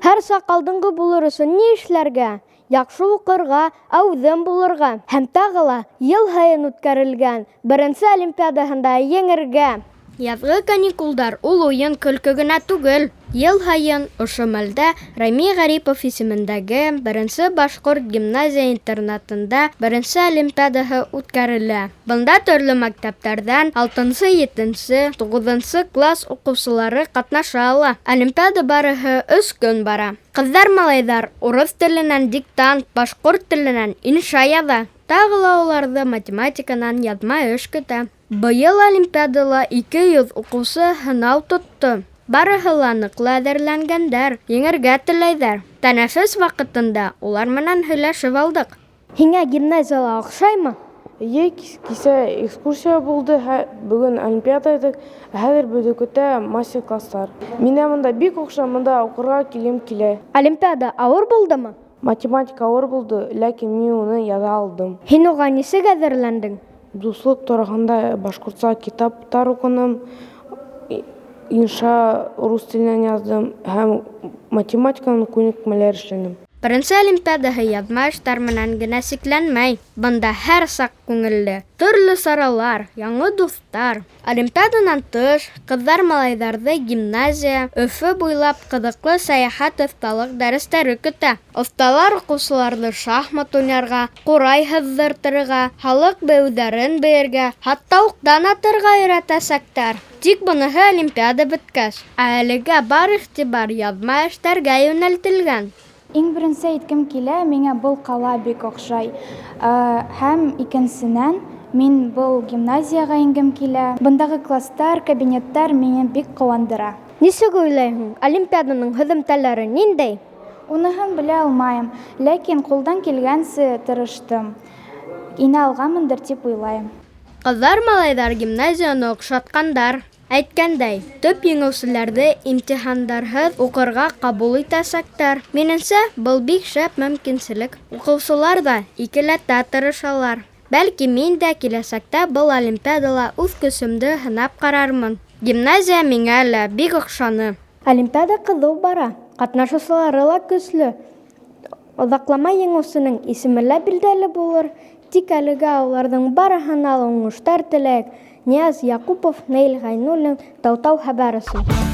Һәр саҡ алдынғы булыр өсөн ни эшләргә? Яҡшы уҡырға, әүҙем булырға һәм тағы ла йыл һайын үткәрелгән беренсе олимпиадаһында еңергә. Яҙғы каникулдар ул уйын-көлкө генә түгел. Ел һайын ошо мәлдә Рәми Ғарипов исемендәге беренсе башҡорт гимназия-интернатында беренсе олимпиадаһы үткәрелә. Бында төрлө мәктәптәрҙән алтынсы, етенсе, туғыҙынсы класс уҡыусылары ҡатнаша ала. Олимпиада барыһы өс көн бара. Ҡыҙҙар-малайҙар урыҫ теленән диктант, башҡорт теленән инша яҙа. Тағы ла уларҙы математиканан яҙма эш көтә. Быйыл олимпиадала 200 уҡыусы һынау тотто. Барыһы ла ныҡлы әҙерләнгәндәр, еңергә теләйҙәр. Тәнәфес ваҡытында улар менән һөйләшеп алдыҡ. Һиңә гимназияла оҡшаймы? Эйе, кисә экскурсия булды, бөгөн олимпиада идек, ә хәҙер беҙҙе көтә мастер-класстар. Миңә монда бик оҡшай, монда уҡырға килгем килә. Олимпиада ауыр булдымы? Математика ауыр булды, ләкин мин уны яҙа алдым. Һин уға нисек әҙерләндең? Дуҫлыҡ тураһында башҡортса китаптар уҡыным, инша рус теленән яҙҙым һәм математиканан күнекмәләр эшләнем. Беренсе олимпиадаһы яҙма эштәр менән генә сикләнмәй. Бында һәр саҡ күңелле. Төрлө саралар, яңы дуҫтар. Олимпиаданан тыш, ҡыҙҙар-малайҙарҙы гимназия, Өфө буйлап ҡыҙыҡлы сәйәхәт оҫталыҡ дәрестәре көтә. Оҫталар уҡыусыларҙы шахмат уйнарға, ҡурай һыҙҙыртырға, халыҡ бейеүҙәрен бейергә, хатта уҡтан атырға өйрәтәсәктәр. Тик быныһы олимпиада бөткәс. Ә әлегә бар иғтибар яҙма эштәргә йүнәлтелгән. Иң беренсе әйткем килә, миңә был ҡала бик оҡшай. Һәм икенсенән, мин был гимназияға ингем килә. Бындағы класстар, кабинеттар мине бик ҡыуандыра. Нисек уйлайһың, олимпиаданың һөҙөмтәләре ниндәй? Уныһын белә алмайым, ләкин ҡулдан килгәнсе тырыштым. Инә алғанмындыр тип уйлайым. Ҡыҙҙар-малайҙар гимназияны оҡшатҡандар. Әйткәндәй, төп еңеүселәрҙе имтихандарһыҙ уҡырға ҡабул итәсәктәр. Минеңсә, был бик шәп мөмкинселек. Уҡыусылар ҙа икеләтә тырышалар. Бәлки, мин дә киләсәктә был олимпиадала үҙ көсөмдө һынап ҡарармын. Гимназия миңә лә бик оҡшаны. Олимпиада ҡыҙыу бара, ҡатнашыусылары ла көслө. Оҙаҡламай еңеүсенең исеме лә билдәле булыр. Тик әлегә уларҙың барыһына ла уңыштар теләйек. Нияз Яҡупов, Наил Ғәйнуллин, Таутау хәбәр өсөн.